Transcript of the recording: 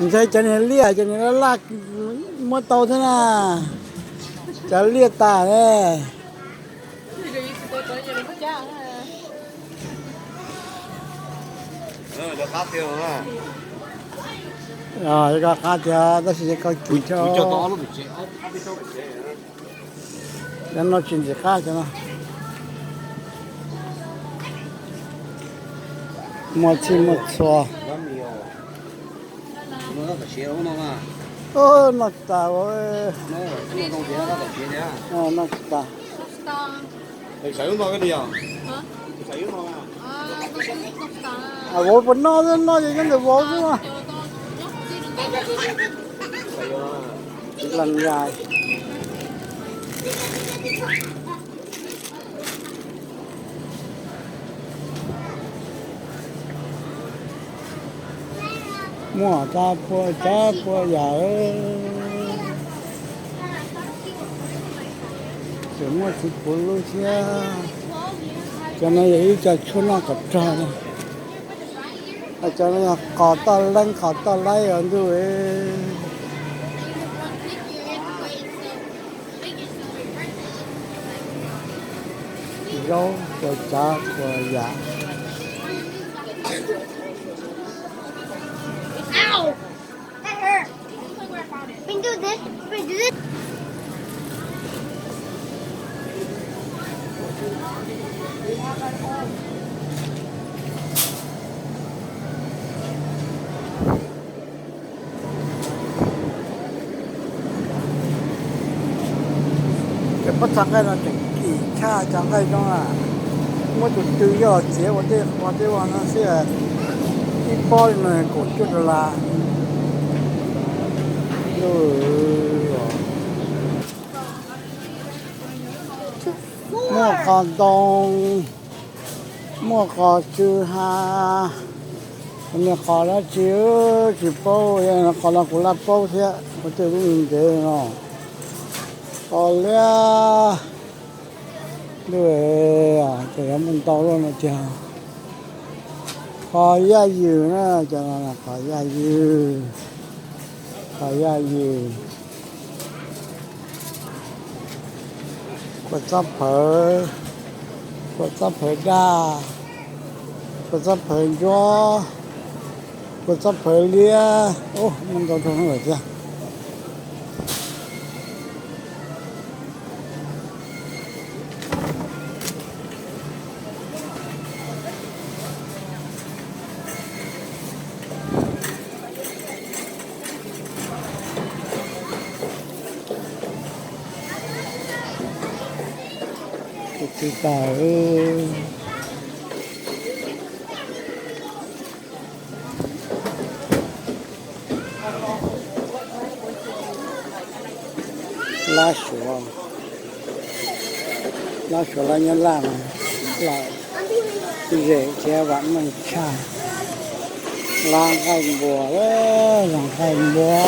Ntshai cov niag liaj, cov niag laj laj muab tau thiab na. Cov liaj tas ne. Koj qab tiag tab sis koj kis thiab. Cov no tsis ntxim qab cov no. Muaj txhij muaj txhua. Noj tas, noj tas. Vauv puas noj, noj ces nyob ntawm vauv xwb no. Lees yas. Muaj tag puas tsav puas yam. Tseem muaj txiv puv lub thiab. Cov no yog ib co tshuaj noj kom rog na. Cov no yog qos toj leeb qos toj laib os ntuj. Zaub puas tsav puas yam. Cov pob txha nqaij no tseem kim tshaj cov nqaij zoo na. Muab tus tw coj los txiav ua tej qos tej ua no xwb, ib pob li no kaum cuaj dollar. Muaj qos ntoo, muaj qos tsw ha, nws qos dab tsi tsis paub, qos no kuv laj paub thiab, kuv twb lub ntev no. Qos liab, ntuj, ces muaj ntau luaj no tiag. Qos yaj ywm na, cov no qos yaj ywm, qos yaj ywm. Kua txob phawv, kua txob phawv daj, kua txob phawv ntsuab, kua txob phawv liab, muaj ntau lawm thiab. Tus tw tas. Lab suav, lab suav lab nyob laj, laj zem thiab vam meej tshaj. Lab nqaij npua, lab nqaij npua.